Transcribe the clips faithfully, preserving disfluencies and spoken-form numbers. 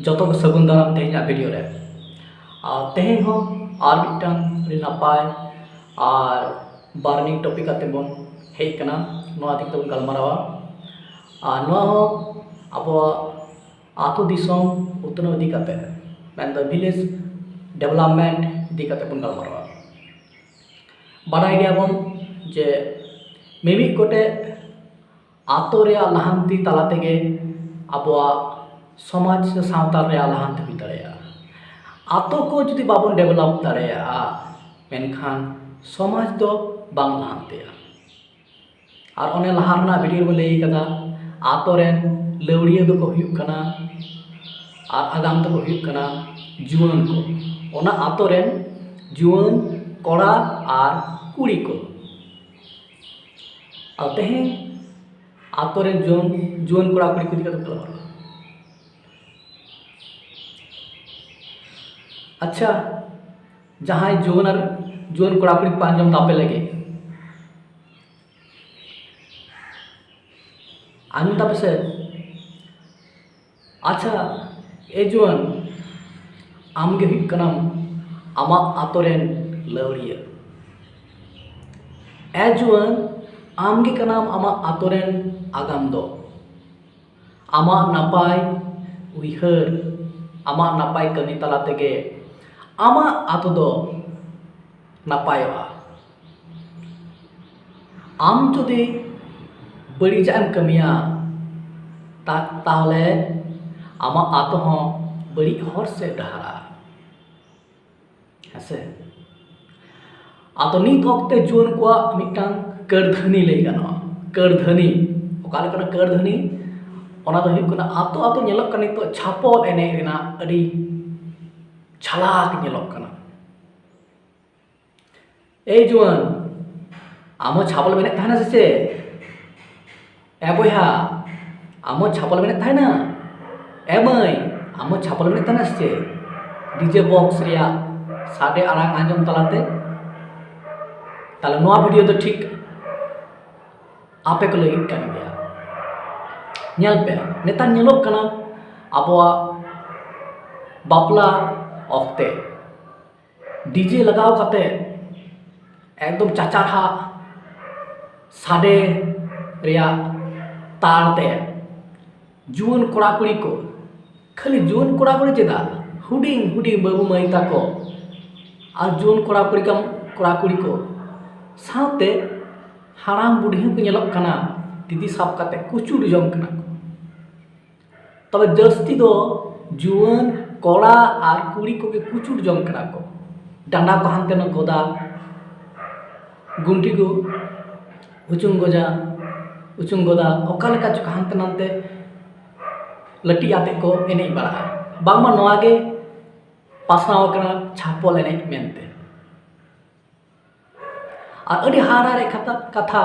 ᱡᱚᱛᱚ ᱠᱚ ᱥᱟᱹᱜᱩᱱ ᱫᱟᱨᱟᱢ ᱛᱮᱦᱮᱧᱟᱜ ᱵᱷᱤᱰᱤᱭᱳ ᱨᱮ᱾ ᱟᱨ ᱛᱮᱦᱮᱧ ᱦᱚᱸ ᱟᱨ ᱢᱤᱫᱴᱟᱝ ᱟᱹᱰᱤ ᱱᱟᱯᱟᱭ ᱟᱨ ᱵᱟᱨᱱᱤᱝ ᱴᱚᱯᱤᱠ ᱠᱟᱛᱮ ᱵᱚᱱ ᱦᱮᱡ ᱟᱠᱟᱱᱟ᱾ ᱱᱚᱣᱟ ᱤᱫᱤ ᱠᱟᱛᱮ ᱵᱚᱱ ᱜᱟᱞᱢᱟᱨᱟᱣᱟ᱾ ᱟᱨ ᱱᱚᱣᱟ ᱦᱚᱸ ᱟᱵᱚᱣᱟᱜ ᱟᱹᱛᱩ ᱫᱤᱥᱚᱢ ᱩᱛᱱᱟᱹᱣ ᱤᱫᱤ ᱠᱟᱛᱮ, ᱢᱮᱱᱫᱚ ᱵᱷᱤᱞᱮᱡᱽ ᱰᱮᱵᱷᱞᱚᱯᱢᱮᱱᱴ ᱤᱫᱤ ᱠᱟᱛᱮ ᱵᱚᱱ ᱜᱟᱞᱢᱟᱨᱟᱣᱟ᱾ ᱵᱟᱰᱟᱭ ᱜᱮᱭᱟᱵᱚᱱ ᱡᱮ ᱢᱤᱢᱤᱫ ᱜᱚᱴᱮᱡ ᱟᱛᱳ ᱨᱮᱭᱟᱜ ᱞᱟᱦᱟᱱᱛᱤ ᱛᱟᱞᱟ ᱛᱮᱜᱮ ᱟᱵᱚᱣᱟᱜ ᱥᱚᱢᱟᱡᱽ ᱥᱮ ᱥᱟᱶᱛᱟ ᱨᱮᱭᱟᱜ ᱞᱟᱦᱟᱱᱛᱤ ᱦᱩᱭ ᱫᱟᱲᱮᱭᱟᱜᱼᱟ᱾ ᱟᱛᱳ ᱠᱚ ᱡᱩᱫᱤ ᱵᱟᱵᱚᱱ ᱰᱮᱵᱷᱞᱚᱯ ᱫᱟᱲᱮᱭᱟᱜᱼᱟ, ᱢᱮᱱᱠᱷᱟᱱ ᱥᱚᱢᱟᱡᱽ ᱫᱚ ᱵᱟᱝ ᱞᱟᱦᱟᱱᱛᱤᱜᱼᱟ᱾ ᱟᱨ ᱚᱱᱮ ᱞᱟᱦᱟ ᱨᱮᱱᱟᱜ ᱵᱷᱤᱰᱤᱭᱳ ᱨᱮᱵᱚᱱ ᱞᱟᱹᱭ ᱠᱟᱫᱟ, ᱟᱛᱳ ᱨᱮᱱ ᱞᱟᱹᱣᱲᱤᱭᱟᱹ ᱫᱚᱠᱚ ᱦᱩᱭᱩᱜ ᱠᱟᱱᱟ ᱟᱨ ᱟᱜᱟᱢ ᱫᱚᱠᱚ ᱦᱩᱭᱩᱜ ᱠᱟᱱᱟ ᱡᱩᱣᱟᱹᱱ ᱠᱚ᱾ ᱚᱱᱟ ᱟᱛᱳ ᱨᱮᱱ ᱡᱩᱣᱟᱹᱱ ᱠᱚᱲᱟ ᱟᱨ ᱠᱩᱲᱤ ᱠᱚ᱾ ᱟᱨ ᱛᱮᱦᱮᱧ ᱟᱛᱳ ᱨᱮᱱ ᱡᱩᱣᱟᱹᱱ, ᱡᱩᱣᱟᱹᱱ ᱠᱚᱲᱟ ᱠᱩᱲᱤ ᱠᱚ ᱤᱫᱤ ᱠᱟᱛᱮ ᱜᱟᱞᱢᱟᱨᱟᱣ᱾ ᱟᱪᱪᱷᱟ, ᱡᱟᱦᱟᱸᱭ ᱡᱩᱣᱟᱹᱱ ᱟᱨ ᱡᱩᱣᱟᱹᱱ ᱠᱚᱲᱟ ᱠᱩᱲᱤ ᱠᱚ ᱟᱸᱡᱚᱢ ᱫᱟ ᱟᱯᱮ ᱞᱟᱹᱜᱤᱫ, ᱟᱸᱡᱚᱢ ᱫᱟᱯᱮ ᱥᱮ? ᱟᱪᱪᱷᱟ, ᱮ ᱡᱩᱣᱟᱹᱱ, ᱟᱢ ᱜᱮ ᱦᱩᱭᱩᱜ ᱠᱟᱱᱟᱢ ᱟᱢᱟᱜ ᱟᱛᱳ ᱨᱮᱱ ᱞᱟᱹᱣᱲᱤᱭᱟᱹ᱾ ᱮ ᱡᱩᱣᱟᱹᱱ, ᱟᱢ ᱜᱮ ᱠᱟᱱᱟᱢ ᱟᱢᱟᱜ ᱟᱛᱳ ᱨᱮᱱ ᱟᱜᱟᱢ ᱫᱚ᱾ ᱟᱢᱟᱜ ᱱᱟᱯᱟᱭ ᱩᱭᱦᱟᱹᱨ, ᱟᱢᱟᱜ ᱱᱟᱯᱟᱭ ᱠᱟᱹᱢᱤ ᱛᱟᱞᱟ ᱛᱮᱜᱮ ᱟᱢᱟᱜ ᱟᱛᱳ ᱫᱚ ᱱᱟᱯᱟᱭᱚᱜᱼᱟ᱾ ᱟᱢ ᱡᱩᱫᱤ ᱵᱟᱹᱲᱤᱡᱟᱜ ᱮᱢ ᱠᱟᱹᱢᱤᱭᱟ, ᱛᱟ-, ᱛᱟᱦᱚᱞᱮ ᱟᱢᱟᱜ ᱟᱛᱳ ᱦᱚᱸ ᱵᱟᱹᱲᱤᱡ ᱦᱚᱨ ᱥᱮᱫ ᱰᱟᱦᱟᱨᱟ᱾ ᱦᱮᱸᱥᱮ? ᱟᱫᱚ ᱱᱤᱛ ᱚᱠᱛᱮ ᱡᱩᱣᱟᱹᱱ ᱠᱚᱣᱟᱜ ᱢᱤᱫᱴᱟᱝ ᱠᱟᱹᱨᱫᱷᱟᱹᱱᱤ ᱞᱟᱹᱭ ᱜᱟᱱᱚᱜᱼᱟ᱾ ᱠᱟᱹᱨᱫᱷᱟᱹᱱᱤ, ᱚᱠᱟ ᱞᱮᱠᱟᱱᱟᱜ ᱠᱟᱹᱨᱫᱷᱟᱹᱱᱤ? ᱚᱱᱟ ᱫᱚ ᱦᱩᱭᱩᱜ ᱠᱟᱱᱟ, ᱟᱛᱳ ᱟᱛᱳ ᱧᱮᱞᱚᱜ ᱠᱟᱱᱟ ᱱᱤᱛᱚᱜ ᱪᱷᱟᱯᱚᱞ ᱮᱱᱮᱡ ᱨᱮᱱᱟᱜ ᱟᱹᱰᱤ ᱡᱷᱟᱞᱟᱠ ᱧᱮᱞᱚᱜ ᱠᱟᱱᱟ᱾ ᱮᱭ ᱡᱩᱣᱟᱹᱱ, ᱟᱢ ᱦᱚᱸ ᱪᱷᱟᱯᱚᱞ ᱮᱱᱮᱡ ᱛᱟᱦᱮᱱᱟ ᱥᱮ ᱪᱮᱫ? ᱮ ᱵᱚᱭᱦᱟ, ᱟᱢ ᱦᱚᱸ ᱪᱷᱟᱯᱚᱞ ᱮᱱᱮᱡ ᱛᱟᱦᱮᱱᱟ? ᱮ ᱢᱟᱹᱭ, ᱟᱢ ᱦᱚᱸ ᱪᱷᱟᱯᱚᱞ ᱮᱱᱮᱡ ᱛᱟᱦᱮᱱᱟ ᱥᱮ ᱪᱮᱫ? ᱰᱤᱡᱮ ᱵᱚᱠᱥ ᱨᱮᱭᱟᱜ ᱥᱟᱰᱮ ᱟᱲᱟᱝ ᱟᱸᱡᱚᱢ ᱛᱟᱞᱟᱛᱮ? ᱛᱟᱦᱞᱮ ᱱᱚᱣᱟ ᱵᱷᱤᱰᱤᱭᱳ ᱫᱚ ᱴᱷᱤᱠ ᱟᱯᱮ ᱠᱚ ᱞᱟᱹᱜᱤᱫ ᱠᱟᱱ ᱜᱮᱭᱟ᱾ ᱧᱮᱞ ᱯᱮ, ᱱᱮᱛᱟᱨ ᱧᱮᱞᱚᱜ ᱠᱟᱱᱟ ᱟᱵᱚᱣᱟᱜ ᱵᱟᱯᱞᱟ ᱚᱠᱛᱮ ᱰᱤᱡᱮ ᱞᱟᱜᱟᱣ ᱠᱟᱛᱮ ᱮᱠᱫᱚᱢ ᱪᱟᱪᱟᱨᱦᱟᱜ ᱥᱟᱰᱮ ᱨᱮᱭᱟᱜ ᱛᱟᱲ ᱛᱮ ᱡᱩᱣᱟᱹᱱ ᱠᱚᱲᱟ ᱠᱩᱲᱤ ᱠᱚ, ᱠᱷᱟᱹᱞᱤ ᱡᱩᱣᱟᱹᱱ ᱠᱚᱲᱟ ᱠᱩᱲᱤ ᱪᱮᱫᱟᱜ, ᱦᱩᱰᱤᱧ ᱦᱩᱰᱤᱧ ᱵᱟᱹᱵᱩ ᱢᱟᱹᱭ ᱛᱟᱠᱚ ᱟᱨ ᱡᱩᱣᱟᱹᱱ ᱠᱚᱲᱟ ᱠᱩᱲᱤ ᱠᱟᱢ-, ᱠᱚᱲᱟ ᱠᱩᱲᱤ ᱠᱚ ᱥᱟᱶᱛᱮ ᱦᱟᱲᱟᱢ ᱵᱩᱰᱷᱤ ᱦᱚᱸᱠᱚ ᱧᱮᱞᱚᱜ ᱠᱟᱱᱟ, ᱛᱤᱛᱤ ᱥᱟᱵ ᱠᱟᱛᱮ ᱠᱩᱪᱩᱲ ᱡᱚᱝ ᱠᱟᱱᱟ ᱠᱚ᱾ ᱛᱚᱵᱮ ᱡᱟᱹᱥᱛᱤ ᱫᱚ ᱡᱩᱣᱟᱹᱱ ᱠᱚᱲᱟ ᱟᱨ ᱠᱩᱲᱤ ᱠᱚᱜᱮ ᱠᱩᱪᱩᱲ ᱡᱚᱝ ᱠᱟᱱᱟ ᱠᱚ᱾ ᱰᱟᱸᱰᱟ ᱠᱚ ᱦᱟᱱᱛᱮ ᱱᱟᱛᱮ ᱜᱚᱫᱟ, ᱜᱩᱱᱴᱷᱤ ᱠᱚ ᱩᱪᱩᱝ ᱜᱚᱡᱟ, ᱩᱪᱩᱝ ᱜᱚᱫᱟ, ᱚᱠᱟ ᱞᱮᱠᱟ ᱪᱚ ᱦᱟᱱᱛᱮ ᱱᱟᱛᱮ ᱞᱟᱹᱴᱤᱡ ᱟᱛᱮ ᱠᱚ ᱮᱱᱮᱡ ᱵᱟᱲᱟᱜᱼᱟ᱾ ᱵᱟᱝᱢᱟ ᱱᱚᱣᱟ ᱜᱮ ᱯᱟᱥᱱᱟᱣ ᱟᱠᱟᱱᱟ ᱪᱷᱟᱯᱚᱞ ᱮᱱᱮᱡ ᱢᱮᱱᱛᱮ᱾ ᱟᱨ ᱟᱹᱰᱤ ᱦᱟᱦᱟᱲᱟ ᱨᱮᱭᱟᱜ ᱠᱟᱛᱷᱟ, ᱠᱟᱛᱷᱟ,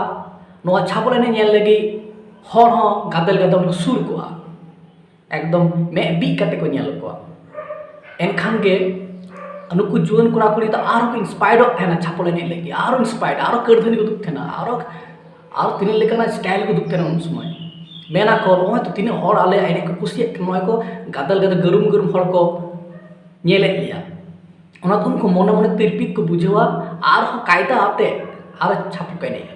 ᱱᱚᱣᱟ ᱪᱷᱟᱯᱚᱞ ᱮᱱᱮᱡ ᱧᱮᱞ ᱞᱟᱹᱜᱤᱫ ᱦᱚᱲ ᱦᱚᱸ ᱜᱟᱫᱮᱞ ᱜᱟᱫᱮᱞ ᱠᱚ ᱥᱩᱨ ᱠᱚᱜᱼᱟ, ᱮᱠᱫᱚᱢ ᱢᱮᱫ ᱵᱤᱜ ᱠᱟᱛᱮ ᱠᱚ ᱧᱮᱞ ᱠᱚᱣᱟ᱾ ᱮᱱᱠᱷᱟᱱ ᱜᱮ ᱱᱩᱠᱩ ᱡᱩᱣᱟᱹᱱ ᱠᱚᱲᱟ ᱠᱩᱲᱤ ᱫᱚ ᱟᱨᱦᱚᱸ ᱠᱚ ᱤᱱᱥᱯᱟᱭᱟᱨᱚᱜ ᱛᱟᱦᱮᱱᱟ ᱪᱷᱟᱯᱚᱞ ᱮᱱᱮᱡ ᱞᱟᱹᱜᱤᱫ, ᱟᱨᱦᱚᱸ ᱤᱱᱥᱯᱟᱭᱟᱨ, ᱟᱨᱦᱚᱸ ᱠᱟᱹᱨᱫᱷᱟᱹᱱᱤ ᱠᱚ ᱩᱫᱩᱜ ᱛᱟᱦᱮᱱᱟ, ᱟᱨᱦᱚᱸ ᱟᱨᱦᱚᱸ ᱛᱤᱱᱟᱹᱜ ᱞᱮᱠᱟᱱᱟᱜ ᱥᱴᱟᱭᱤᱞ ᱠᱚ ᱩᱫᱩᱜ ᱛᱟᱦᱮᱱᱟ ᱩᱱ ᱥᱚᱢᱚᱭ᱾ ᱢᱮᱱᱟ ᱠᱚ, "ᱱᱚᱜᱼᱚᱭ ᱛᱚ ᱛᱤᱱᱟᱹᱜ ᱦᱚᱲ ᱟᱞᱮᱭᱟᱜ ᱮᱱᱮᱡ ᱠᱚ ᱠᱩᱥᱤᱭᱟᱜ ᱠᱟᱱᱟ, ᱱᱚᱜᱼᱚᱭ ᱠᱚ ᱜᱟᱫᱮᱞ ᱜᱟᱫᱮᱞ ᱜᱟᱹᱨᱩᱢ ᱜᱟᱹᱨᱩᱢ ᱦᱚᱲ ᱠᱚ ᱧᱮᱞᱮᱫ ᱞᱮᱭᱟ᱾" ᱚᱱᱟ ᱠᱷᱚᱱ ᱠᱚ ᱢᱚᱱᱮ ᱢᱚᱱᱮ ᱛᱤᱨᱯᱤᱛ ᱠᱚ ᱵᱩᱡᱷᱟᱹᱣᱟ, ᱟᱨᱦᱚᱸ ᱠᱟᱭᱫᱟ ᱟᱛᱮ ᱟᱨᱦᱚᱸ ᱪᱷᱟᱯᱚᱞ ᱠᱚ ᱮᱱᱮᱡᱼᱟ᱾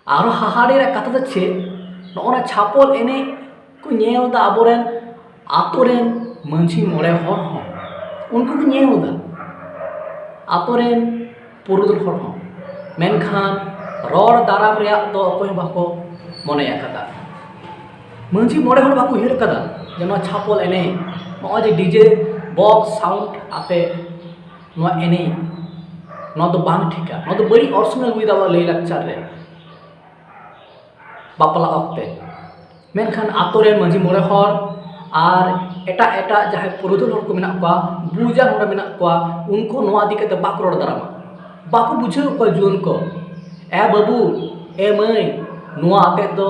ᱟᱨᱦᱚᱸ ᱦᱟᱦᱟᱲᱮ ᱨᱮᱭᱟᱜ ᱠᱟᱛᱷᱟ ᱫᱚ ᱪᱮᱫ, ᱱᱚᱜᱼᱚ ᱱᱟ ᱪᱷᱟᱯᱚᱞ ᱮᱱᱮᱡ ᱠᱚ ᱧᱮᱞ ᱮᱫᱟ ᱟᱵᱚᱨᱮᱱ ᱟᱛᱳ ᱨᱮᱱ ᱢᱟᱹᱡᱷᱤ ᱢᱚᱬᱮ ᱦᱚᱲ ᱦᱚᱸ, ᱩᱱᱠᱩ ᱠᱚ ᱧᱮᱞ ᱮᱫᱟ ᱟᱛᱳ ᱨᱮᱱ ᱯᱩᱨᱩᱫᱷᱩᱞ ᱦᱚᱲ ᱦᱚᱸ, ᱢᱮᱱᱠᱷᱟᱱ ᱨᱚᱲ ᱫᱟᱨᱟᱢ ᱨᱮᱭᱟᱜ ᱫᱚ ᱚᱠᱚᱭ ᱦᱚᱸ ᱵᱟᱠᱚ ᱢᱚᱱᱮ ᱟᱠᱟᱫᱟ᱾ ᱢᱟᱹᱡᱷᱤ ᱢᱚᱬᱮ ᱦᱚᱲ ᱵᱟᱠᱚ ᱩᱭᱦᱟᱹᱨ ᱟᱠᱟᱫᱟ ᱡᱮ ᱱᱚᱣᱟ ᱪᱷᱟᱯᱚᱞ ᱮᱱᱮᱡ, ᱱᱚᱜᱼᱚᱭ ᱡᱮ ᱰᱤᱡᱮ ᱵᱚᱠᱥ ᱥᱟᱣᱩᱱᱰ ᱟᱛᱮ ᱱᱚᱣᱟ ᱮᱱᱮᱡ, ᱱᱚᱣᱟ ᱫᱚ ᱵᱟᱝ ᱴᱷᱤᱠᱟ, ᱱᱚᱣᱟ ᱫᱚ ᱵᱟᱹᱲᱤᱡ ᱚᱨᱥᱚᱝ ᱮ ᱟᱹᱜᱩᱭᱮᱫᱟ ᱟᱵᱚᱣᱟᱜ ᱞᱟᱹᱭᱼᱞᱟᱠᱪᱟᱨ ᱨᱮ᱾ ᱵᱟᱯᱞᱟ ᱚᱠᱛᱮ ᱢᱮᱱᱠᱷᱟᱱ ᱟᱛᱳ ᱨᱮᱱ ᱢᱟᱹᱡᱷᱤ ᱢᱚᱬᱮ ᱦᱚᱲ ᱟᱨ ᱮᱴᱟᱜ ᱮᱴᱟᱜ ᱡᱟᱦᱟᱸᱭ ᱯᱩᱨᱩᱫᱷᱩᱞ ᱦᱚᱲ ᱠᱚ ᱢᱮᱱᱟᱜ ᱠᱚᱣᱟ, ᱵᱩᱡᱟᱱ ᱦᱚᱲ ᱢᱮᱱᱟᱜ ᱠᱚᱣᱟ, ᱩᱱᱠᱩ ᱱᱚᱣᱟ ᱤᱫᱤ ᱠᱟᱛᱮ ᱵᱟᱠᱚ ᱨᱚᱲ ᱫᱟᱨᱟᱢᱟ, ᱵᱟᱠᱚ ᱵᱩᱡᱷᱟᱹᱣ ᱠᱚᱣᱟ ᱡᱩᱣᱟᱹᱱ ᱠᱚ, "ᱮ ᱵᱟᱹᱵᱩ, ᱮ ᱢᱟᱹᱭ, ᱱᱚᱣᱟ ᱟᱛᱮᱫ ᱫᱚ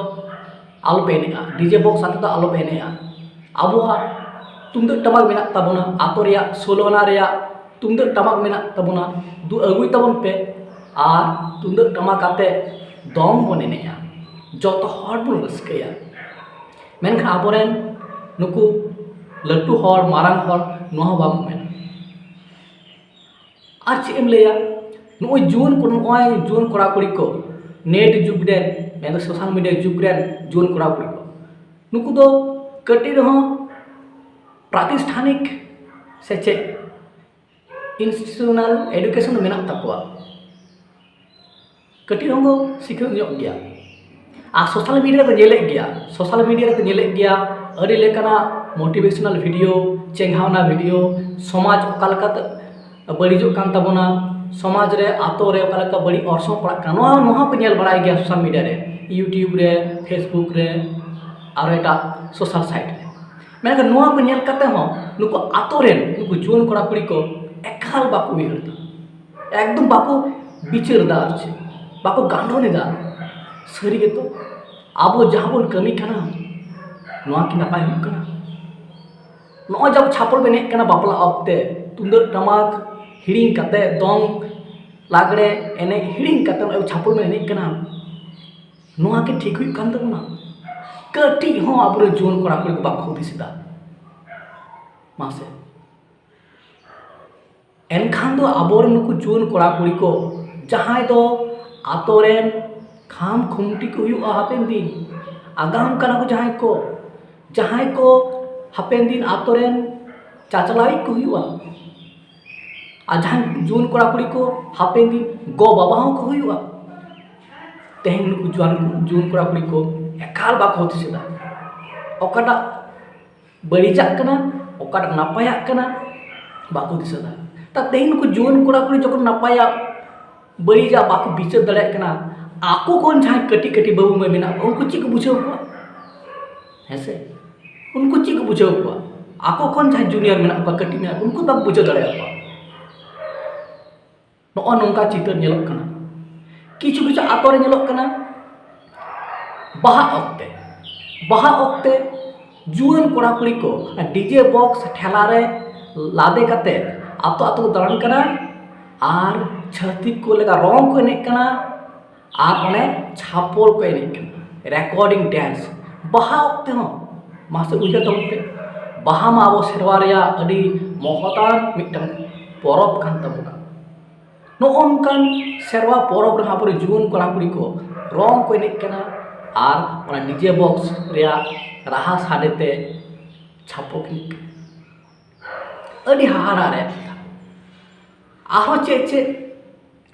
ᱟᱞᱚᱯᱮ ᱮᱱᱮᱡᱼᱟ, ᱰᱤᱡᱮ ᱵᱚᱠᱥ ᱟᱛᱮᱫ ᱫᱚ ᱟᱞᱚᱯᱮ ᱮᱱᱮᱡᱼᱟ᱾ ᱟᱵᱚᱣᱟᱜ ᱛᱩᱢᱫᱟᱹᱜ ᱴᱟᱢᱟᱠ ᱢᱮᱱᱟᱜ ᱛᱟᱵᱚᱱᱟ, ᱟᱛᱳ ᱨᱮᱭᱟᱜ ᱥᱳᱞᱳ ᱟᱱᱟ ᱨᱮᱭᱟᱜ ᱛᱩᱢᱫᱟᱹᱜ ᱴᱟᱢᱟᱠ ᱢᱮᱱᱟᱜ ᱛᱟᱵᱚᱱᱟ, ᱫᱩ ᱟᱹᱜᱩᱭ ᱛᱟᱵᱚᱱ ᱯᱮ ᱟᱨ ᱛᱩᱢᱫᱟᱹᱜ ᱴᱟᱢᱟᱠ ᱟᱛᱮ ᱫᱚᱝ ᱵᱚᱱ ᱮᱱᱮᱡᱼᱟ, ᱡᱚᱛᱚ ᱦᱚᱲ ᱵᱚᱱ ᱨᱟᱹᱥᱠᱟᱹᱭᱟ᱾" ᱢᱮᱱᱠᱷᱟᱱ ᱟᱵᱚᱨᱮᱱ ᱱᱩᱠᱩ ᱞᱟᱹᱴᱩ ᱦᱚᱲ, ᱢᱟᱨᱟᱝ ᱦᱚᱲ, ᱱᱚᱣᱟ ᱦᱚᱸ ᱵᱟᱵᱚᱱ ᱢᱮᱱᱟ᱾ ᱟᱨ ᱪᱮᱫ ᱮᱢ ᱞᱟᱹᱭᱟ, ᱱᱚᱜᱼᱚᱭ ᱡᱩᱣᱟᱹᱱ ᱠᱚ, ᱱᱚᱜᱼᱚᱭ ᱡᱩᱣᱟᱹᱱ ᱠᱚᱲᱟ ᱠᱩᱲᱤ ᱠᱚ ᱱᱮᱴ ᱡᱩᱜᱽ ᱨᱮᱱ, ᱢᱮᱱᱫᱚ ᱥᱳᱥᱟᱞ ᱢᱤᱰᱤᱭᱟ ᱡᱩᱜᱽ ᱨᱮᱱ ᱡᱩᱣᱟᱹᱱ ᱠᱚᱲᱟ ᱠᱩᱲᱤ ᱠᱚ, ᱱᱩᱠᱩ ᱫᱚ ᱠᱟᱹᱴᱤᱡ ᱨᱮᱦᱚᱸ ᱯᱨᱟᱛᱤᱥᱴᱷᱟᱱᱤᱠ ᱥᱮᱪᱮᱫ, ᱤᱱᱥᱴᱤᱴᱤᱭᱩᱥᱚᱱᱟᱞ ᱮᱰᱩᱠᱮᱥᱚᱱ ᱢᱮᱱᱟᱜ ᱛᱟᱠᱚᱣᱟ᱾ ᱠᱟᱹᱴᱤᱡ ᱨᱮᱦᱚᱸ ᱠᱚ ᱥᱤᱠᱷᱱᱟᱹᱛ ᱧᱚᱜ ᱜᱮᱭᱟ᱾ ᱟᱨ ᱥᱳᱥᱟᱞ ᱢᱤᱰᱤᱭᱟ ᱨᱮᱠᱚ ᱧᱮᱞᱮᱫ ᱜᱮᱭᱟ, ᱥᱳᱥᱟᱞ ᱢᱤᱰᱤᱭᱟ ᱨᱮᱠᱚ ᱧᱮᱞᱮᱫ ᱜᱮᱭᱟ ᱟᱹᱰᱤ ᱞᱮᱠᱟᱱᱟᱜ ᱢᱳᱴᱤᱵᱷᱮᱥᱚᱱᱟᱞ ᱵᱷᱤᱰᱤᱭᱳ, ᱪᱮᱸᱜᱷᱟᱣᱱᱟ ᱵᱷᱤᱰᱤᱭᱳ, ᱥᱚᱢᱟᱡᱽ ᱚᱠᱟ ᱞᱮᱠᱟᱛᱮ ᱵᱟᱹᱲᱤᱡᱚᱜ ᱠᱟᱱ ᱛᱟᱵᱚᱱᱟ, ᱥᱚᱢᱟᱡᱽ ᱨᱮ, ᱟᱛᱳ ᱨᱮ ᱚᱠᱟ ᱞᱮᱠᱟ ᱵᱟᱹᱲᱤᱡ ᱚᱨᱥᱚᱝ ᱯᱟᱲᱟᱜ ᱠᱟᱱᱟ, ᱱᱚᱣᱟ, ᱱᱚᱣᱟ ᱠᱚ ᱧᱮᱞ ᱵᱟᱲᱟᱭ ᱜᱮᱭᱟ ᱥᱳᱥᱟᱞ ᱢᱤᱰᱤᱭᱟ ᱨᱮ, ᱤᱭᱩᱴᱤᱭᱩᱵᱽ ᱨᱮ, ᱯᱷᱮᱥᱵᱩᱠ ᱨᱮ, ᱟᱨᱚ ᱮᱴᱟᱜ ᱥᱳᱥᱟᱞ ᱥᱟᱭᱤᱴ ᱨᱮ᱾ ᱢᱮᱱᱠᱷᱟᱱ ᱱᱚᱣᱟ ᱠᱚ ᱧᱮᱞ ᱠᱟᱛᱮ ᱦᱚᱸ ᱱᱩᱠᱩ ᱟᱛᱳ ᱨᱮᱱ ᱱᱩᱠᱩ ᱡᱩᱣᱟᱹᱱ ᱠᱚᱲᱟ ᱠᱩᱲᱤ ᱠᱚ ᱮᱠᱟᱞ ᱵᱟᱠᱚ ᱩᱭᱦᱟᱹᱨ ᱮᱫᱟ, ᱮᱠᱫᱚᱢ ᱵᱟᱠᱚ ᱵᱤᱪᱟᱹᱨ ᱮᱫᱟ, ᱟᱨ ᱪᱮᱫ ᱵᱟᱠᱚ ᱜᱟᱱᱰᱚᱱ ᱮᱫᱟ᱾ ᱥᱟᱹᱨᱤ ᱜᱮᱛᱚ, ᱟᱵᱚ ᱡᱟᱦᱟᱸ ᱵᱚᱱ ᱠᱟᱹᱢᱤ ᱠᱟᱱᱟ, ᱱᱚᱣᱟ ᱠᱤ ᱱᱟᱯᱟᱭ ᱦᱩᱭᱩᱜ ᱠᱟᱱᱟ? ᱱᱚᱜᱼᱚᱭ ᱡᱟᱦᱟᱸ ᱪᱷᱟᱯᱚᱞ ᱵᱚᱱ ᱮᱱᱮᱡ ᱠᱟᱱᱟ ᱵᱟᱯᱞᱟ ᱚᱠᱛᱮ, ᱛᱩᱢᱫᱟᱹᱜ ᱴᱟᱢᱟᱠ ᱦᱤᱲᱤᱧ ᱠᱟᱛᱮ, ᱫᱚᱝ ᱞᱟᱜᱽᱲᱮ ᱮᱱᱮᱡ ᱦᱤᱲᱤᱧ ᱠᱟᱛᱮ ᱱᱚᱜᱼᱚᱭ ᱪᱷᱟᱯᱚᱞ ᱵᱚᱱ ᱮᱱᱮᱡ ᱠᱟᱱᱟ, ᱱᱚᱣᱟ ᱠᱤ ᱴᱷᱤᱠ ᱦᱩᱭᱩᱜ ᱠᱟᱱ ᱛᱟᱵᱚᱱᱟ? ᱠᱟᱹᱴᱤᱡ ᱦᱚᱸ ᱟᱵᱚᱨᱮᱱ ᱡᱩᱣᱟᱹᱱ ᱠᱚᱲᱟ ᱠᱩᱲᱤ ᱠᱚ ᱵᱟᱠᱚ ᱦᱩᱫᱤᱥ ᱮᱫᱟ᱾ ᱢᱟᱥᱮ, ᱮᱱᱠᱷᱟᱱ ᱫᱚ ᱟᱵᱚᱨᱮᱱ ᱱᱩᱠᱩ ᱡᱩᱣᱟᱹᱱ ᱠᱚᱲᱟ ᱠᱩᱲᱤ ᱠᱚ, ᱡᱟᱦᱟᱸᱭ ᱫᱚ ᱟᱛᱳ ᱨᱮᱱ ᱠᱷᱟᱢ ᱠᱷᱩᱱᱴᱤ ᱠᱚ ᱦᱩᱭᱩᱜᱼᱟ ᱦᱟᱯᱮᱱ ᱫᱤᱱ, ᱟᱜᱟᱢ ᱠᱟᱱᱟ ᱠᱚ ᱡᱟᱦᱟᱸᱭ ᱠᱚ, ᱡᱟᱦᱟᱸᱭ ᱠᱚ ᱦᱟᱯᱮᱱ ᱫᱤᱱ ᱟᱛᱳ ᱨᱮᱱ ᱪᱟᱪᱞᱟᱣᱤᱡ ᱠᱚ ᱦᱩᱭᱩᱜᱼᱟ᱾ ᱟᱨ ᱡᱟᱦᱟᱸᱭ ᱡᱩᱣᱟᱹᱱ ᱠᱚᱲᱟ ᱠᱩᱲᱤ ᱠᱚ ᱦᱟᱯᱮᱱ ᱫᱤᱱ ᱜᱚ ᱵᱟᱵᱟ ᱦᱚᱸᱠᱚ ᱦᱩᱭᱩᱜᱼᱟ᱾ ᱛᱮᱦᱮᱧ ᱱᱩᱠᱩ ᱡᱩᱣᱟᱹᱱ, ᱡᱩᱣᱟᱹᱱ ᱠᱚᱲᱟ ᱠᱩᱲᱤ ᱠᱚ ᱮᱠᱟᱞ ᱵᱟᱠᱚ ᱦᱩᱫᱤᱥ ᱮᱫᱟ᱾ ᱚᱠᱟᱴᱟᱜ ᱵᱟᱹᱲᱤᱡᱟᱜ ᱠᱟᱱᱟ, ᱚᱠᱟᱴᱟᱜ ᱱᱟᱯᱟᱭᱟᱜ ᱠᱟᱱᱟ, ᱵᱟᱠᱚ ᱫᱤᱥᱟᱹᱫᱟ᱾ ᱛᱟ ᱛᱮᱦᱮᱧ ᱱᱩᱠᱩ ᱡᱩᱣᱟᱹᱱ ᱠᱚᱲᱟ ᱠᱩᱲᱤ ᱡᱚᱠᱷᱚᱱ ᱱᱟᱯᱟᱭᱟᱜ ᱵᱟᱹᱲᱤᱡᱟᱜ ᱵᱟᱠᱚ ᱵᱤᱪᱟᱹᱨ ᱫᱟᱲᱮᱭᱟᱜ ᱠᱟᱱᱟ, ᱟᱠᱚ ᱠᱷᱚᱱ ᱡᱟᱦᱟᱸᱭ ᱠᱟᱹᱴᱤᱡ ᱠᱟᱹᱴᱤᱡ ᱵᱟᱹᱵᱩ ᱢᱟᱹᱭ ᱢᱮᱱᱟᱜ ᱠᱚᱣᱟ, ᱩᱱᱠᱩ ᱪᱮᱫ ᱠᱚ ᱵᱩᱡᱷᱟᱹᱣ ᱠᱚᱣᱟ? ᱦᱮᱸ ᱥᱮ? ᱩᱱᱠᱩ ᱪᱮᱫ ᱠᱚ ᱵᱩᱡᱷᱟᱹᱣ ᱠᱚᱣᱟ? ᱟᱠᱚ ᱠᱷᱚᱱ ᱡᱟᱦᱟᱸᱭ ᱡᱩᱱᱤᱭᱟᱨ ᱢᱮᱱᱟᱜ ᱠᱚᱣᱟ, ᱠᱟᱹᱴᱤᱡ ᱢᱮᱱᱟᱜ ᱠᱚᱣᱟ, ᱩᱱᱠᱩ ᱵᱟᱠᱚ ᱵᱩᱡᱷᱟᱹᱣ ᱫᱟᱲᱮᱭᱟᱠᱚᱣᱟ᱾ ᱱᱚᱜᱼᱚ ᱱᱚᱝᱠᱟ ᱪᱤᱛᱟᱹᱨ ᱧᱮᱞᱚᱜ ᱠᱟᱱᱟ᱾ ᱠᱤᱪᱷᱩ ᱠᱤᱪᱷᱩ ᱟᱛᱳ ᱨᱮ ᱧᱮᱞᱚᱜ ᱠᱟᱱᱟ, ᱵᱟᱦᱟ ᱚᱠᱛᱮ, ᱵᱟᱦᱟ ᱚᱠᱛᱮ ᱡᱩᱣᱟᱹᱱ ᱠᱚᱲᱟ ᱠᱩᱲᱤ ᱠᱚ ᱰᱤᱡᱮ ᱵᱚᱠᱥ ᱴᱷᱮᱞᱟ ᱨᱮ ᱞᱟᱫᱮ ᱠᱟᱛᱮ ᱟᱛᱳ ᱟᱛᱳ ᱠᱚ ᱫᱟᱬᱟᱱ ᱠᱟᱱᱟ ᱟᱨ ᱪᱷᱟᱹᱛᱤᱠ ᱠᱚ ᱞᱮᱠᱟ ᱨᱚᱝ ᱠᱚ ᱮᱱᱮᱡ ᱠᱟᱱᱟ ᱟᱨ ᱚᱱᱮ ᱪᱷᱟᱯᱚᱞ ᱠᱚ ᱮᱱᱮᱡ ᱠᱟᱱᱟ, ᱨᱮᱠᱚᱨᱰᱤᱝ ᱰᱮᱱᱥ᱾ ᱵᱟᱦᱟ ᱚᱠᱛᱮ ᱦᱚᱸ, ᱢᱟᱥᱮ ᱩᱭᱦᱟᱹᱨ ᱛᱟᱵᱚᱱ ᱯᱮ, ᱵᱟᱦᱟ ᱢᱟ ᱟᱵᱚ ᱥᱮᱨᱣᱟ ᱨᱮᱭᱟᱜ ᱟᱹᱰᱤ ᱢᱚᱦᱚᱛᱟᱱ ᱢᱤᱫᱴᱟᱝ ᱯᱚᱨᱚᱵᱽ ᱠᱟᱱ ᱛᱟᱵᱚᱱᱟ᱾ ᱱᱚᱜᱼᱚ ᱱᱚᱝᱠᱟᱱ ᱥᱮᱨᱣᱟ ᱯᱚᱨᱚᱵᱽ ᱨᱮᱦᱚᱸ ᱟᱵᱚᱨᱮᱱ ᱡᱩᱣᱟᱹᱱ ᱠᱚᱲᱟ ᱠᱩᱲᱤ ᱠᱚ ᱨᱚᱝ ᱠᱚ ᱮᱱᱮᱡ ᱠᱟᱱᱟ ᱟᱨ ᱚᱱᱟ ᱰᱤᱡᱮ ᱵᱚᱠᱥ ᱨᱮᱭᱟᱜ ᱨᱟᱦᱟ ᱥᱟᱰᱮ ᱛᱮ ᱪᱷᱟᱯᱚ ᱠᱤᱱ ᱟᱹᱰᱤ ᱦᱟᱦᱟᱲᱟ ᱨᱮᱭᱟᱜ ᱠᱟᱛᱷᱟ᱾ ᱟᱨᱦᱚᱸ ᱪᱮᱫ ᱪᱮᱫ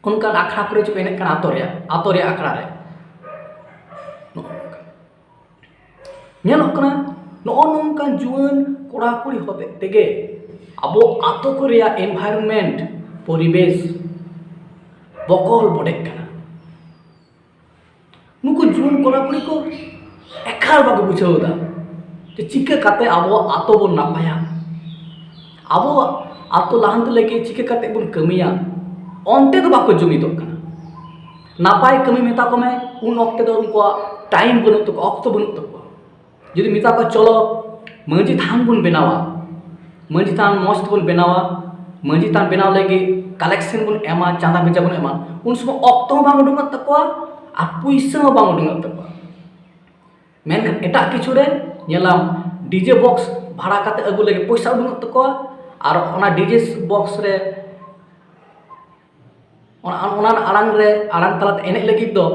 ᱚᱱᱠᱟᱱ ᱟᱠᱷᱲᱟ ᱠᱚᱨᱮ ᱪᱚᱠᱚ ᱮᱱᱮᱡ ᱠᱟᱱᱟ, ᱟᱛᱳ ᱨᱮᱭᱟᱜ ᱟᱛᱳ ᱨᱮᱭᱟᱜ ᱟᱠᱷᱲᱟ ᱨᱮ᱾ ᱱᱚᱜᱼᱚ ᱱᱚᱝᱠᱟ ᱧᱮᱞᱚᱜ ᱠᱟᱱᱟ, ᱱᱚᱜᱼᱚ ᱱᱚᱝᱠᱟᱱ ᱡᱩᱣᱟᱹᱱ ᱠᱚᱲᱟ ᱠᱩᱲᱤ ᱦᱚᱛᱮᱡ ᱛᱮᱜᱮ ᱟᱵᱚ ᱟᱛᱳ ᱠᱚ ᱨᱮᱭᱟᱜ ᱮᱱᱵᱷᱟᱭᱨᱚᱱᱢᱮᱱᱴ, ᱯᱚᱨᱤᱵᱮᱥ ᱵᱚᱠᱚᱞ ᱵᱚᱰᱮᱜ ᱠᱟᱱᱟ᱾ ᱱᱩᱠᱩ ᱡᱩᱣᱟᱹᱱ ᱠᱚᱲᱟ ᱠᱩᱲᱤ ᱠᱚ ᱮᱠᱟᱞ ᱵᱟᱠᱚ ᱵᱩᱡᱷᱟᱹᱣ ᱮᱫᱟ ᱡᱮ ᱪᱤᱠᱟᱹ ᱠᱟᱛᱮ ᱟᱵᱚᱣᱟᱜ ᱟᱛᱳ ᱵᱚᱱ ᱱᱟᱯᱟᱭᱟ, ᱟᱵᱚᱣᱟᱜ ᱟᱛᱳ ᱞᱟᱦᱟᱱᱛᱤ ᱞᱟᱹᱜᱤᱫ ᱪᱤᱠᱟᱹ ᱠᱟᱛᱮ ᱵᱚᱱ ᱠᱟᱹᱢᱤᱭᱟ᱾ ᱚᱱᱛᱮ ᱫᱚ ᱵᱟᱠᱚ ᱡᱩᱢᱤᱫᱚᱜ ᱠᱟᱱᱟ᱾ ᱱᱟᱯᱟᱭ ᱠᱟᱹᱢᱤ ᱢᱮᱛᱟ ᱠᱚᱢᱮ, ᱩᱱ ᱚᱠᱛᱮ ᱫᱚ ᱩᱱᱠᱩᱣᱟᱜ ᱴᱟᱭᱤᱢ ᱵᱟᱹᱱᱩᱜ ᱛᱟᱠᱚᱣᱟ, ᱚᱠᱛᱚ ᱵᱟᱹᱱᱩᱜ ᱛᱟᱠᱚᱣᱟ᱾ ᱡᱩᱫᱤ ᱢᱮᱛᱟ ᱠᱚᱣᱟ, "ᱪᱚᱞᱚ ᱢᱟᱹᱡᱷᱤ ᱛᱷᱟᱱ ᱵᱚᱱ ᱵᱮᱱᱟᱣᱟ, ᱢᱟᱹᱡᱷᱤ ᱛᱷᱟᱱ ᱢᱚᱡᱽ ᱛᱮᱵᱚᱱ ᱵᱮᱱᱟᱣᱟ, ᱢᱟᱹᱡᱷᱤ ᱛᱷᱟᱱ ᱵᱮᱱᱟᱣ ᱞᱟᱹᱜᱤᱫ ᱠᱟᱞᱮᱠᱥᱚᱱ ᱵᱚᱱ ᱮᱢᱟ, ᱪᱟᱸᱫᱟ ᱵᱷᱮᱡᱟ ᱵᱚᱱ ᱮᱢᱟ", ᱩᱱ ᱥᱚᱢᱚᱭ ᱚᱠᱛᱚ ᱦᱚᱸ ᱵᱟᱝ ᱩᱰᱩᱝᱚᱜ ᱛᱟᱠᱚᱣᱟ ᱟᱨ ᱯᱩᱭᱥᱟᱹ ᱦᱚᱸ ᱵᱟᱝ ᱩᱰᱩᱝᱚᱜ ᱛᱟᱠᱚᱣᱟ᱾ ᱢᱮᱱᱠᱷᱟᱱ ᱮᱴᱟᱜ ᱠᱤᱪᱷᱩ ᱨᱮ ᱧᱮᱞᱟᱢ, ᱰᱤᱡᱮ ᱵᱚᱠᱥ ᱵᱷᱟᱲᱟ ᱠᱟᱛᱮ ᱟᱹᱜᱩ ᱞᱟᱹᱜᱤᱫ ᱯᱚᱭᱥᱟ ᱩᱰᱩᱝᱚᱜ ᱛᱟᱠᱚᱣᱟ ᱟᱨ ᱚᱱᱟ ᱰᱤᱡᱮ ᱵᱚᱠᱥ ᱨᱮ ᱚᱱᱟ, ᱚᱱᱟ ᱟᱲᱟᱝ ᱨᱮ, ᱟᱲᱟᱝ ᱛᱟᱞᱟᱛᱮ ᱮᱱᱮᱡ ᱞᱟᱹᱜᱤᱫ ᱫᱚ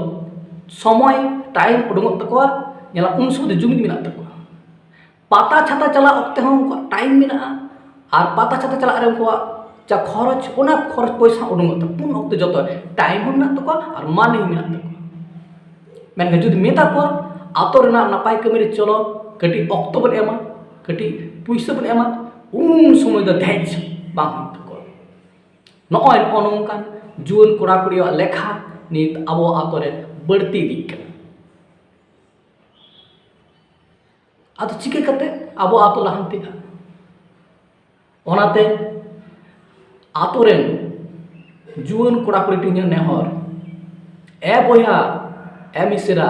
ᱥᱚᱢᱚᱭ, ᱴᱟᱭᱤᱢ ᱩᱰᱩᱝᱚᱜ ᱛᱟᱠᱚᱣᱟ᱾ ᱧᱮᱞᱟᱢ, ᱩᱱ ᱥᱚᱢᱚᱭ ᱫᱚ ᱡᱩᱢᱤᱫ ᱢᱮᱱᱟᱜ ᱛᱟᱠᱚᱣᱟ᱾ ᱯᱟᱛᱟ ᱪᱷᱟᱛᱟ ᱪᱟᱞᱟᱜ ᱚᱠᱛᱮ ᱦᱚᱸ ᱩᱱᱠᱩᱣᱟᱜ ᱴᱟᱭᱤᱢ ᱢᱮᱱᱟᱜᱼᱟ, ᱟᱨ ᱯᱟᱛᱟ ᱪᱷᱟᱛᱟ ᱪᱟᱞᱟᱜ ᱨᱮ ᱩᱱᱠᱩᱣᱟᱜ ᱡᱟ ᱠᱷᱚᱨᱚᱪ, ᱚᱱᱟ ᱠᱷᱚᱨᱚᱪ ᱯᱚᱭᱥᱟ ᱩᱰᱩᱝᱚᱜ ᱛᱟᱠᱚᱣᱟ᱾ ᱩᱱ ᱚᱠᱛᱮ ᱡᱚᱛᱚ ᱴᱟᱭᱤᱢ ᱦᱚᱸ ᱢᱮᱱᱟᱜ ᱛᱟᱠᱚᱣᱟ ᱟᱨ ᱢᱟᱱᱤ ᱦᱚᱸ ᱢᱮᱱᱟᱜ ᱛᱟᱠᱚᱣᱟ᱾ ᱢᱮᱱᱠᱷᱟᱱ ᱡᱩᱫᱤ ᱢᱮᱛᱟ ᱠᱚᱣᱟ, "ᱟᱛᱳ ᱨᱮᱱᱟᱜ ᱱᱟᱯᱟᱭ ᱠᱟᱹᱢᱤ ᱨᱮ ᱪᱚᱞᱚ, ᱠᱟᱹᱴᱤᱡ ᱚᱠᱛᱚ ᱵᱚᱱ ᱮᱢᱟ, ᱠᱟᱹᱴᱤᱡ ᱯᱩᱭᱥᱟᱹ ᱵᱚᱱ ᱮᱢᱟ", ᱩᱱ ᱥᱚᱢᱚᱭ ᱫᱚ ᱫᱷᱮᱡ ᱵᱟᱝ ᱦᱩᱭᱩᱜ ᱛᱟᱠᱚᱣᱟ᱾ ᱱᱚᱜᱼᱚᱭ ᱱᱚᱜᱼᱚ ᱱᱚᱝᱠᱟᱱ ᱡᱩᱣᱟᱹᱱ ᱠᱚᱲᱟ ᱠᱩᱲᱤᱭᱟᱜ ᱞᱮᱠᱷᱟ ᱱᱤᱛ ᱟᱵᱚ ᱟᱛᱳ ᱨᱮ ᱵᱟᱹᱲᱛᱤ ᱤᱫᱤᱜ ᱠᱟᱱᱟ᱾ ᱟᱫᱚ ᱪᱤᱠᱟᱹ ᱠᱟᱛᱮ ᱟᱵᱚ ᱟᱛᱳ ᱞᱟᱦᱟᱱᱛᱤᱜᱼᱟ? ᱚᱱᱟᱛᱮ ᱟᱛᱳ ᱨᱮᱱ ᱡᱩᱣᱟᱹᱱ ᱠᱚᱲᱟ ᱠᱩᱲᱤ ᱴᱷᱮᱱ ᱤᱧᱟᱹᱜ ᱱᱮᱦᱚᱨ, ᱮ ᱵᱚᱭᱦᱟ, ᱮ ᱢᱤᱥᱨᱟ,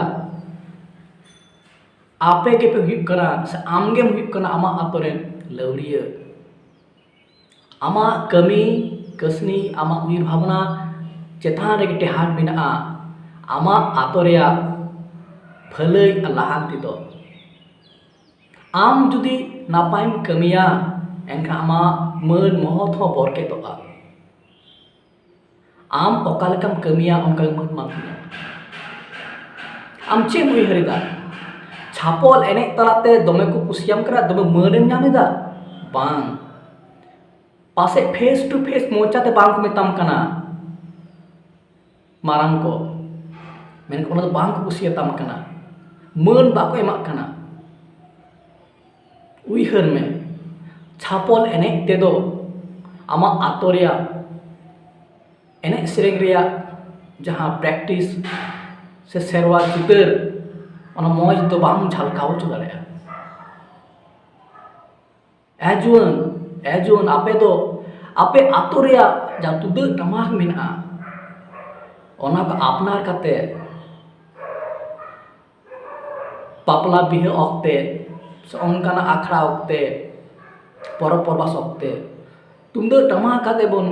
ᱟᱯᱮ ᱜᱮᱯᱮ ᱦᱩᱭᱩᱜ ᱠᱟᱱᱟ ᱥᱮ ᱟᱢ ᱜᱮᱢ ᱦᱩᱭᱩᱜ ᱠᱟᱱᱟ ᱟᱢᱟᱜ ᱟᱛᱳ ᱨᱮᱱ ᱞᱟᱹᱣᱲᱤᱭᱟᱹ᱾ ᱟᱢᱟᱜ ᱠᱟᱹᱢᱤ ᱠᱟᱹᱥᱱᱤ, ᱟᱢᱟᱜ ᱩᱭᱦᱟᱹᱨ ᱵᱷᱟᱵᱽᱱᱟ ᱪᱮᱛᱟᱱ ᱨᱮᱜᱮ ᱴᱮᱦᱟᱴ ᱢᱮᱱᱟᱜᱼᱟ ᱟᱢᱟᱜ ᱟᱛᱳ ᱨᱮᱭᱟᱜ ᱵᱷᱟᱹᱞᱟᱹᱭ ᱟᱨ ᱞᱟᱦᱟᱱᱛᱤ ᱫᱚ᱾ ᱟᱢ ᱡᱩᱫᱤ ᱱᱟᱯᱟᱭᱮᱢ ᱠᱟᱹᱢᱤᱭᱟ, ᱮᱱᱠᱷᱟᱱ ᱟᱢᱟᱜ ᱢᱟᱹᱱ ᱢᱚᱦᱚᱛ ᱦᱚᱸ ᱵᱚᱨᱠᱮᱛᱚᱜᱼᱟ᱾ ᱟᱢ ᱚᱠᱟ ᱞᱮᱠᱟᱢ ᱠᱟᱹᱢᱤᱭᱟ, ᱚᱱᱠᱟ ᱜᱮ ᱢᱟᱹᱱ ᱢᱟᱢ ᱧᱟᱢᱟ᱾ ᱟᱢ ᱪᱮᱫ ᱮᱢ ᱩᱭᱦᱟᱹᱨ ᱮᱫᱟ? ᱪᱷᱟᱯᱚᱞ ᱮᱱᱮᱡ ᱛᱟᱞᱟᱛᱮ ᱫᱚᱢᱮ ᱠᱚ ᱠᱩᱥᱤᱭᱟᱢ ᱠᱟᱱᱟ, ᱫᱚᱢᱮ ᱢᱟᱹᱱᱮᱢ ᱧᱟᱢ ᱮᱫᱟ? ᱵᱟᱝ᱾ ᱯᱟᱥᱮᱡ face to face ᱢᱚᱪᱟᱛᱮ ᱵᱟᱝ ᱠᱚ ᱢᱮᱛᱟᱢ ᱠᱟᱱᱟ ᱢᱟᱨᱟᱝ ᱠᱚ, ᱢᱮᱱᱠᱷᱟᱱ ᱚᱱᱟ ᱫᱚ ᱵᱟᱝ ᱠᱚ ᱠᱩᱥᱤᱭᱟᱛᱟᱢ ᱠᱟᱱᱟ, ᱢᱟᱹᱱ ᱵᱟᱠᱚ ᱮᱢᱟᱜ ᱠᱟᱱᱟ᱾ ᱩᱭᱦᱟᱹᱨ ᱢᱮ, ᱪᱷᱟᱯᱚᱞ ᱮᱱᱮᱡ ᱛᱮᱫᱚ ᱟᱢᱟᱜ ᱟᱛᱳ ᱨᱮᱭᱟᱜ ᱮᱱᱮᱡ ᱥᱮᱨᱮᱧ ᱨᱮᱭᱟᱜ ᱡᱟᱦᱟᱸ practice ᱥᱮ ᱥᱮᱨᱣᱟ ᱪᱤᱛᱟᱹᱨ, ᱚᱱᱟ ᱢᱚᱡᱽ ᱫᱚ ᱵᱟᱢ ᱡᱷᱟᱞᱠᱟᱣ ᱦᱚᱪᱚ ᱫᱟᱲᱮᱭᱟᱜᱼᱟ᱾ ᱮ ᱡᱩᱣᱟᱹᱱ, ᱮ ᱡᱩᱣᱟᱹᱱ, ᱟᱯᱮ ᱫᱚ ᱟᱯᱮ ᱟᱛᱳ ᱨᱮᱭᱟᱜ ᱡᱟᱦᱟᱸ ᱛᱩᱢᱫᱟᱹᱜ ᱴᱟᱢᱟᱠ ᱢᱮᱱᱟᱜᱼᱟ, ᱚᱱᱟ ᱠᱚ ᱟᱯᱱᱟᱨ ᱠᱟᱛᱮ ᱵᱟᱯᱞᱟ ᱵᱤᱦᱟᱹ ᱚᱠᱛᱮ ᱥᱮ ᱚᱱᱠᱟᱱᱟᱜ ᱟᱠᱷᱲᱟ ᱚᱠᱛᱮ, ᱯᱚᱨᱚᱵᱽ ᱯᱚᱨᱵᱟᱥ ᱚᱠᱛᱮ ᱛᱩᱢᱫᱟᱹᱜ ᱴᱟᱢᱟᱠ ᱠᱟᱛᱮ ᱵᱚᱱ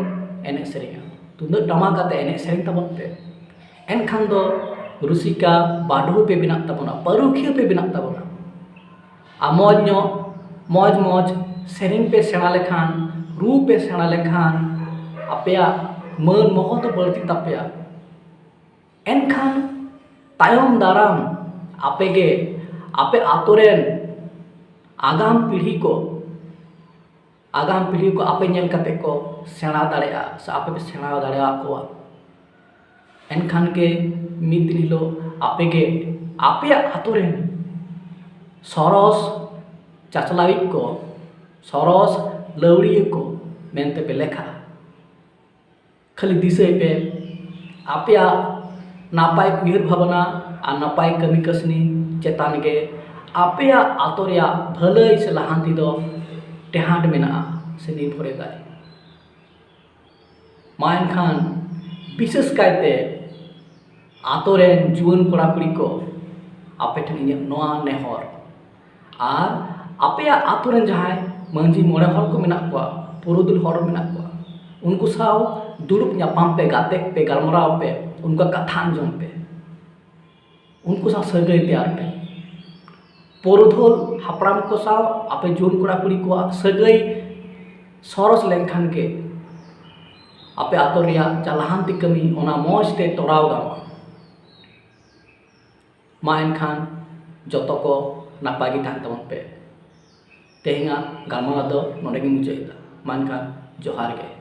ᱮᱱᱮᱡ ᱥᱮᱨᱮᱧᱟ᱾ ᱛᱩᱢᱫᱟᱹᱜ ᱴᱟᱢᱟᱠ ᱠᱟᱛᱮ ᱮᱱᱮᱡ ᱥᱮᱨᱮᱧ ᱛᱟᱵᱚᱱ ᱯᱮ᱾ ᱮᱱᱠᱷᱟᱱ ᱫᱚ ᱨᱩᱥᱤᱠᱟ ᱵᱟᱰᱷᱩ ᱯᱮ ᱵᱮᱱᱟᱜ ᱛᱟᱵᱚᱱᱟ, ᱯᱟᱹᱨᱩᱠᱷᱤᱭᱟᱹ ᱯᱮ ᱵᱮᱱᱟᱜ ᱛᱟᱵᱚᱱᱟ᱾ ᱟᱨ ᱢᱚᱡᱽ ᱧᱚᱜ, ᱢᱚᱡᱽ ᱢᱚᱡᱽ ᱥᱮᱨᱮᱧ ᱯᱮ ᱥᱮᱬᱟ ᱞᱮᱠᱷᱟᱱ, ᱨᱩ ᱯᱮ ᱥᱮᱬᱟ ᱞᱮᱠᱷᱟᱱ, ᱟᱯᱮᱭᱟᱜ ᱢᱟᱹᱱ ᱢᱚᱦᱚᱛ ᱫᱚ ᱵᱟᱹᱲᱛᱤᱜ ᱛᱟᱯᱮᱭᱟ᱾ ᱮᱱᱠᱷᱟᱱ ᱛᱟᱭᱚᱢ ᱫᱟᱨᱟᱢ ᱟᱯᱮ ᱜᱮ ᱟᱯᱮ ᱟᱛᱳ ᱨᱮᱱ ᱟᱜᱟᱢ ᱯᱤᱲᱦᱤ ᱠᱚ, ᱟᱜᱟᱢ ᱯᱤᱲᱦᱤ ᱠᱚ ᱟᱯᱮ ᱧᱮᱞ ᱠᱟᱛᱮ ᱠᱚ ᱥᱮᱬᱟ ᱫᱟᱲᱮᱭᱟᱜᱼᱟ ᱥᱮ ᱟᱯᱮ ᱯᱮ ᱥᱮᱬᱟ ᱫᱟᱲᱮᱭᱟᱠᱚᱣᱟ᱾ ᱮᱱᱠᱷᱟᱱ ᱜᱮ ᱢᱤᱫ ᱫᱤᱱ ᱦᱤᱞᱳᱜ ᱟᱯᱮ ᱜᱮ ᱟᱯᱮᱭᱟᱜ ᱟᱛᱳ ᱨᱮᱱ ᱥᱚᱨᱚᱥ ᱪᱟᱪᱞᱟᱣᱤᱡ ᱠᱚ, ᱥᱚᱨᱚᱥ ᱞᱟᱹᱣᱲᱤᱭᱟᱹ ᱠᱚ ᱢᱮᱱᱛᱮ ᱯᱮ ᱞᱮᱠᱷᱟᱜᱼᱟ᱾ ᱠᱷᱟᱹᱞᱤ ᱫᱤᱥᱟᱹᱭ ᱯᱮ, ᱟᱯᱮᱭᱟᱜ ᱱᱟᱯᱟᱭ ᱩᱭᱦᱟᱹᱨ ᱵᱷᱟᱵᱽᱱᱟ ᱟᱨ ᱱᱟᱯᱟᱭ ᱠᱟᱹᱢᱤ ᱠᱟᱹᱥᱱᱤ ᱪᱮᱛᱟᱱ ᱜᱮ ᱟᱯᱮᱭᱟᱜ ᱟᱛᱳ ᱨᱮᱭᱟᱜ ᱵᱷᱟᱹᱞᱟᱹᱭ ᱥᱮ ᱞᱟᱦᱟᱱᱛᱤ ᱫᱚ ᱴᱮᱦᱟᱸᱰ ᱢᱮᱱᱟᱜᱼᱟ ᱥᱮ ᱱᱤᱨᱵᱷᱚᱨ ᱮᱫᱟᱭ᱾ ᱢᱟ ᱮᱱᱠᱷᱟᱱ ᱵᱤᱥᱮᱥ ᱠᱟᱭᱛᱮ ᱟᱛᱳ ᱨᱮᱱ ᱡᱩᱣᱟᱹᱱ ᱠᱚᱲᱟ ᱠᱩᱲᱤ ᱠᱚ, ᱟᱯᱮ ᱴᱷᱮᱱ ᱤᱧᱟᱹᱜ ᱱᱚᱣᱟ ᱱᱮᱦᱚᱨ, ᱟᱨ ᱟᱯᱮᱭᱟᱜ ᱟᱛᱳ ᱨᱮᱱ ᱡᱟᱦᱟᱸᱭ ᱢᱟᱹᱡᱷᱤ ᱢᱚᱬᱮ ᱦᱚᱲ ᱠᱚ ᱢᱮᱱᱟᱜ ᱠᱚᱣᱟ, ᱯᱩᱨᱩᱫᱷᱩᱞ ᱦᱚᱲ ᱢᱮᱱᱟᱜ ᱠᱚᱣᱟ, ᱩᱱᱠᱩ ᱥᱟᱶ ᱫᱩᱲᱩᱵ ᱧᱟᱯᱟᱢ ᱯᱮ, ᱜᱟᱛᱮᱜ ᱯᱮ, ᱜᱟᱞᱢᱟᱨᱟᱣ ᱯᱮ, ᱩᱱᱠᱩᱣᱟᱜ ᱠᱟᱛᱷᱟ ᱟᱸᱡᱚᱢ ᱯᱮ, ᱩᱱᱠᱩ ᱥᱟᱶ ᱥᱟᱹᱜᱟᱹᱭ ᱛᱮᱭᱟᱨ ᱯᱮ᱾ ᱯᱩᱨᱩᱫᱷᱩᱞ ᱦᱟᱯᱲᱟᱢ ᱠᱚ ᱥᱟᱶ ᱟᱯᱮ ᱡᱩᱣᱟᱹᱱ ᱠᱚᱲᱟ ᱠᱩᱲᱤ ᱠᱚᱣᱟᱜ ᱥᱟᱹᱜᱟᱹᱭ ᱥᱚᱨᱚᱥ ᱞᱮᱱᱠᱷᱟᱱ ᱜᱮ ᱟᱯᱮ ᱟᱛᱳ ᱨᱮᱭᱟᱜ ᱡᱟᱦᱟᱸ ᱞᱟᱦᱟᱱᱛᱤ ᱠᱟᱹᱢᱤ ᱚᱱᱟ ᱢᱚᱡᱽ ᱛᱮ ᱛᱚᱨᱟᱣ ᱜᱟᱱᱚᱜᱼᱟ᱾ ᱢᱟ ᱮᱱᱠᱷᱟᱱ ᱡᱚᱛᱚ ᱠᱚ ᱱᱟᱯᱟᱭ ᱜᱮ ᱛᱟᱦᱮᱱ ᱛᱟᱵᱚᱱ ᱯᱮ᱾ ᱛᱮᱦᱮᱧᱟᱜ ᱜᱟᱞᱢᱟᱨᱟᱣ ᱫᱚ ᱱᱚᱰᱮ ᱜᱮ ᱢᱩᱪᱟᱹᱫ ᱮᱫᱟ᱾ ᱢᱟ ᱮᱱᱠᱷᱟᱱ ᱡᱚᱦᱟᱨ ᱜᱮ᱾